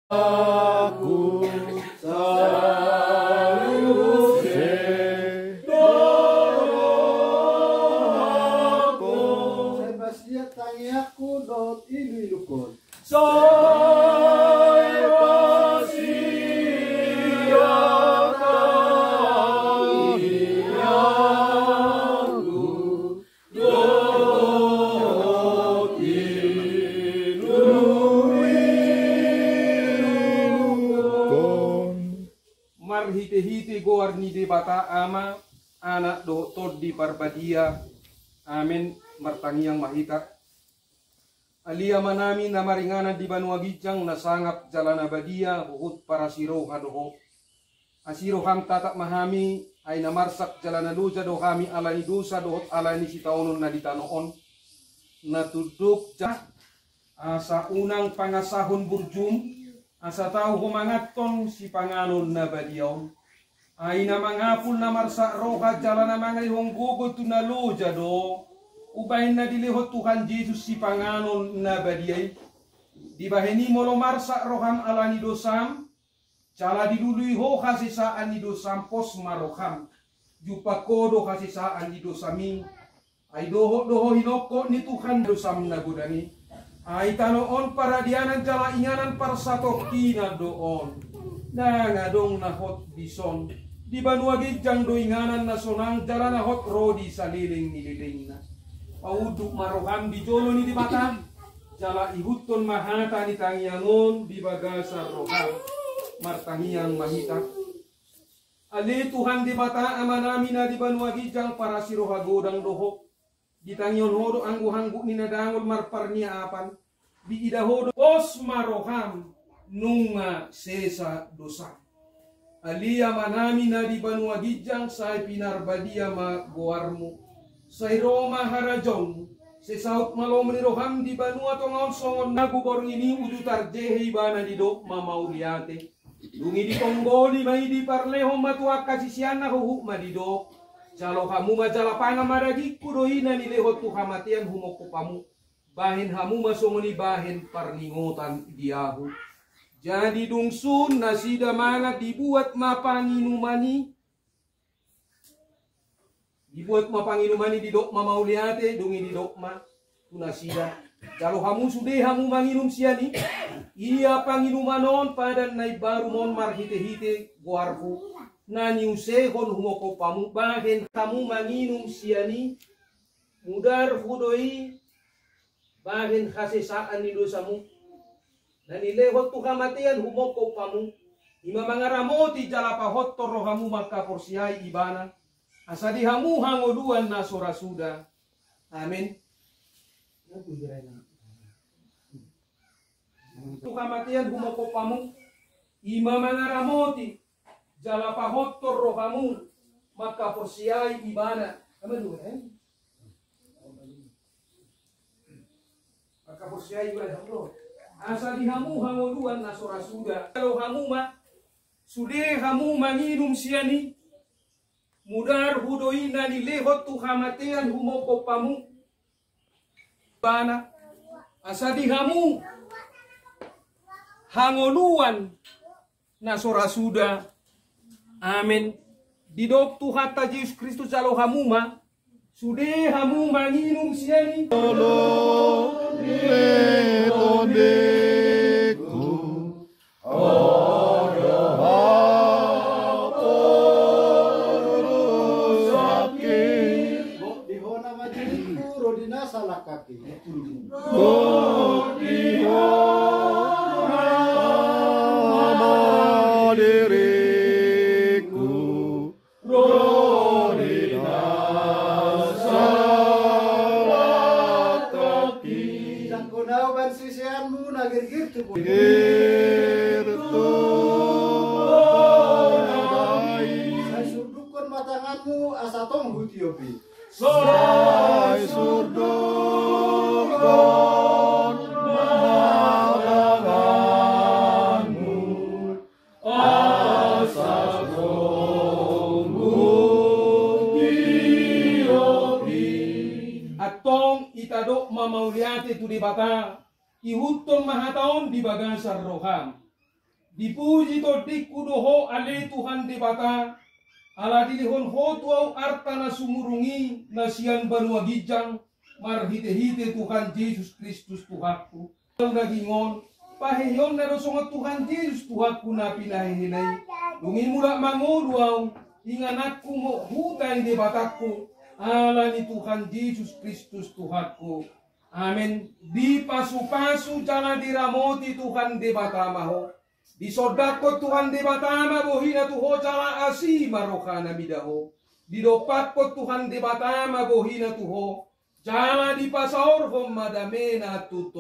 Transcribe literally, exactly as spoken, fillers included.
Aku saluse do rohangku. Sai basiat tangiangku dohot iluilungkon. Sai basiat tangiangku. Marhitehite goar ni Debata Ama, Anak dohot Tondi Parbadia. Amen. Martangiang ma hita. Ale Amanami na maringanan di banua ginjang, na sangap jala na badia, huhut parasiroha do Ho. Asi roham tatap ma hami, ai na marsak jala na loja do hami ala ni dosa dohot ala ni sitaonon na di tano on. Na tunduk ja, asa unang pangasahon burjum, asa tau Ho manganhon sipanganon na badia on. Ai na mangapul na marsak roha jala na mangalehon gogo tu na loja do, umbahen na dilehon Tuhan Jesus sipanganon na badia i. Dibahen i molo marsak roham ala ni dosam, jala dilului Ho hasesaan ni dosam, pos ma roham. Jumpang Ho do hasesaan ni dosam i. Ai dohot do Ho hinongkop ni Tuhan dosam na godang i. Ai tano on paradianan jala inganan parsatongkinan do on. Ndang adong na hot dison. Di banua ginjang do inganan na sonang jala na hot ro di saleleng ni lelengna. Paunduk ma roham di jolo ni Debata. Jala ihuthon ma hata ni tangiang on di bagasan roham. Martangiang ma hita. Ale Tuhan Debata Amanami na di banua ginjang, parasiroha godang do Ho. Ditangihon Ho do angguhangguk ni na dangol marparniapan. Diida Ho do, pos ma roham nunga sesa dosam. Ale Amanami na di banua ginjang, sai pinarbadia ma goarmu. Sai ro ma harajaonmu. Sai saut ma lomo ni roham di banua tonga on songon na borngin i uju tarjehe ibana didok ma mauliate. Dung i ditonggoli ma i, diparlehon ma tu angka siseanna, huhut ma didok: Jalo hamu ma jala pangan ma, dagingku do i na nilehon tu hamatean humongkop hamu. Bahen hamu ma songon i bahen parningotan di ahu. Jadi dung sun nasida mangan, dibuat ma panginuman i. Dibuat ma panginuman i, didok ma mauliate, dung i didok ma tu nasida: Jalo hamu, sude hamu manginum sian i. Ia panginuman on padan na imbaru ma on marhitehite goarhu, na niusehon humongkop hamu. Bahen hamu manginum sian i, mudarhu do i bahen hasesaan ni dosamu, na nilehon tu hamatean humongkop hamu. I ma mangaramoti jala pahotton rohamu mangkaporseai ibana, asa di hamu hangoluan na so ra suda. Amen. Tu hamatean humongkop hamu. I ma mangaramoti jala pahotton rohamu mangkaporseai ibana. Amen. Mangkaporseai ibana. Asa di hamu hangoluan na so ra suda. Jalo hamu ma, sude hamu manginum sian i. Mudarhu do i na nilehon tu hamatean humongkop hamu. Ibana, asa di hamu hangoluan na so ra suda. Amen. Didok Tuhanta Jesus Kristus: Jalo hamu ma, sude hamu manginum sian i. Olo, le tondingku. Di hona ma diriku ro di na salangkaki. Di hona ma diriku ro di na salangkaki. Jangkon ahu bahen siseanmu na girgir tu pudi. Girgir tu pudi. Sai surdukkon ma tanganmu asa tong hutiop i. Sai surdukkon ma tanganmu asa tong hutiop i. Antong ita dok ma mauliate tu Debata, ihuthon ma hata on di bagasan roham. Dipuji tondingku do Ho ale Tuhan Debata, ala dilehon Ho tu ahu arta na sumurung i na sian banua ginjang, marhitehite Tuhan Jesus Kristus Tuhanku. Daging on, paheheonna do songon Tuhan Jesus Tuhanku na pinahehena i. Dung i mulak mangolu ahu, ingananku ma huta ni Debatangku, ala ni Tuhan Jesus Kristus Tuhanku. Amen. Dipasupasu jala diramoti Tuhan Debata ma ho. Disondangkon Tuhan Debata ma bohina tu ho jala asi ma rohana mida ho. Didompakkon Tuhan Debata ma bohina tu ho, jala dipasaorhon ma damena tu